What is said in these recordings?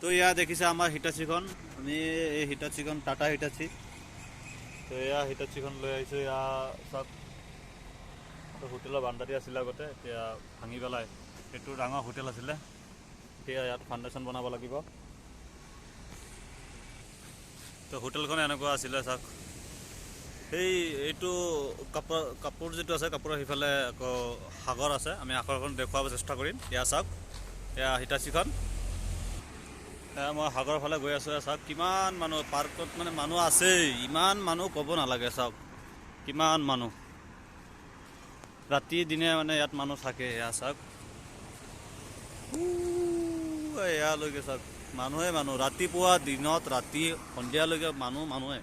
তো এয়া দেখিছে আমাৰ হিটাচিখন, আমি এই হিটাচিখন টাটা হিটাচি। তো এয়া হিটাচিখন লৈ আহিছোঁ। এয়া চাওক, হোটেলৰ বান্দাৰী আছিলে আগতে, এতিয়া ভাঙি পেলাই এইটো ডাঙৰ হোটেল আছিলে। এতিয়া ইয়াত ফাউণ্ডেশ্যন বনাব লাগিব। তো হোটেলখন এনেকুৱা আছিলে চাওক। সেই এইটো কাপোৰ যিটো আছে, কাপোৰৰ সিফালে আকৌ সাগৰ আছে, আমি সাগৰখন দেখুৱাব চেষ্টা কৰিম। এয়া চাওক, এয়া হিটাচিখন। এয়া মই সাগৰৰ ফালে গৈ আছোঁ। চাওক কিমান মানুহ পাৰ্কত, মানে মানুহ আছেই, ইমান মানুহ ক'ব নালাগে। চাওক কিমান মানুহ, ৰাতি দিনে মানে ইয়াত মানুহ থাকে। এয়া চাওক, এয়ালৈকে চাওক মানুহে মানুহ, ৰাতিপুৱা দিনত ৰাতি সন্ধিয়ালৈকে মানুহ মানুহে।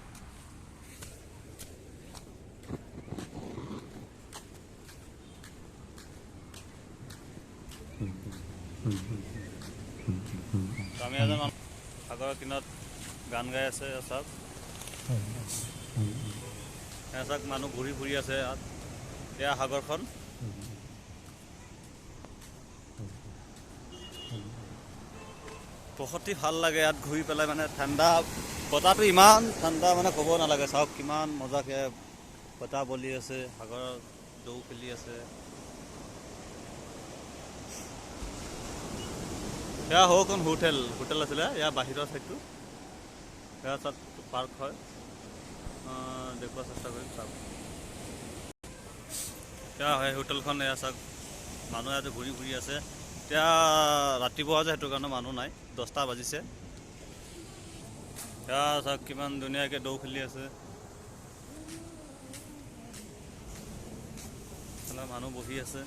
আমি এজন সাগৰৰ কিনাৰত গান গাই আছে। চাওক, চাওক মানুহ ঘূৰি ফুৰি আছে ইয়াত। এয়া সাগৰখন। বহুতেই ভাল লাগে ইয়াত ঘূৰি পেলাই, মানে ঠাণ্ডা বতাহটো ইমান ঠাণ্ডা মানে ক'ব নালাগে। চাওক কিমান মজাকে বতাহ বলি আছে, সাগৰত দৌ খেলি আছে। এয়া সৌখন হোটেল, হোটেল আছিলে। এয়া বাহিৰৰ চাইডটো, এয়া তাত পাৰ্ক হয়, দেখুওৱা চেষ্টা কৰিম। চাওক এয়া হয় হোটেলখন। এয়া চাওক মানুহ ইয়াতে ঘূৰি ফুৰি আছে। এতিয়া ৰাতিপুৱা যে সেইটো কাৰণে মানুহ নাই, 10টা বাজিছে। এয়া চাওক কিমান ধুনীয়াকৈ দৌ খেলি আছে, মানুহ বহি আছে।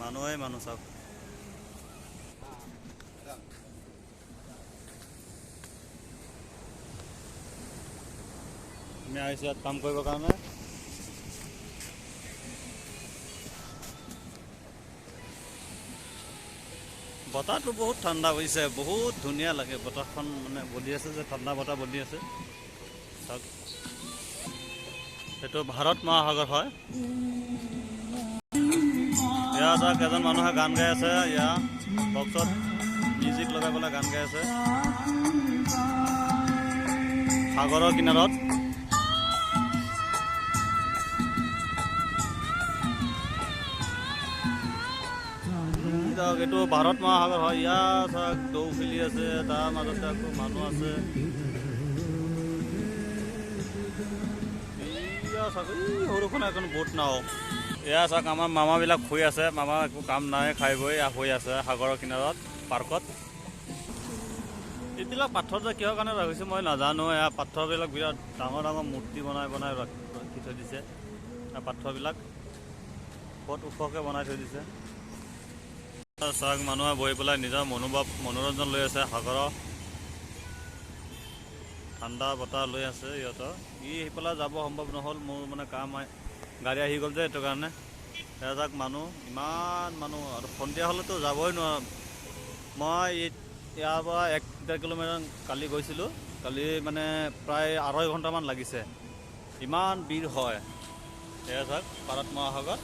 মানুহে মানুহ চাওক। আমি আহিছোঁ ইয়াত কাম কৰিবৰ কাৰণে। বতাহটো বহুত ঠাণ্ডা হৈছে, বহুত ধুনীয়া লাগে বতাহখন, মানে বলি আছে যে ঠাণ্ডা বতাহ বলি আছে। চাওক এইটো ভাৰত মহাসাগৰ হয়। এয়া চাওক এজন মানুহে গান গাই আছে, এয়া বক্সত মিউজিক লগাই পেলাই গান গাই আছে সাগৰৰ কিনাৰত। এইটো ভাৰত মহাসাগৰ হয়। ইয়াত চাওক দৌ খেলি আছে, তাৰ মাজতে আকৌ মানুহ আছে। চাওক এই সৰুখন এখন বোট নাও। এয়া চাওক আমাৰ মামাবিলাক শুই আছে, মামা একো কাম নাই, খাই বৈ শুই আছে সাগৰৰ কিনাৰত পাৰ্কত। এইবিলাক পাথৰ যে কিহৰ কাৰণে ৰাখিছে মই নাজানো। এয়া পাথৰবিলাক বিৰাট ডাঙৰ ডাঙৰ মূৰ্তি বনাই বনাই ৰাখি থৈ দিছে। পাথৰবিলাক বহুত ওখকৈ বনাই থৈ দিছে। চাওক মানুহে বহি পেলাই নিজৰ মনোৰঞ্জন লৈ আছে, সাগৰৰ ঠাণ্ডা বতাহ লৈ আছে সিহঁতৰ। ই সেইফালে যাব সম্ভৱ নহ'ল, মোৰ মানে কাম গাড়ী আহি গ'ল যে সেইটো কাৰণে। এজাক মানুহ, ইমান মানুহ, আৰু সন্ধিয়া হ'লেতো যাবই নোৱাৰো। মই ইয়াৰ পৰা 1-1.5 কিলোমিটাৰ কালি গৈছিলোঁ, কালি মানে প্ৰায় 2.5 ঘণ্টামান লাগিছে, ইমান ভিৰ হয়। এয়া চাওক ভাৰত মহাসাগৰ।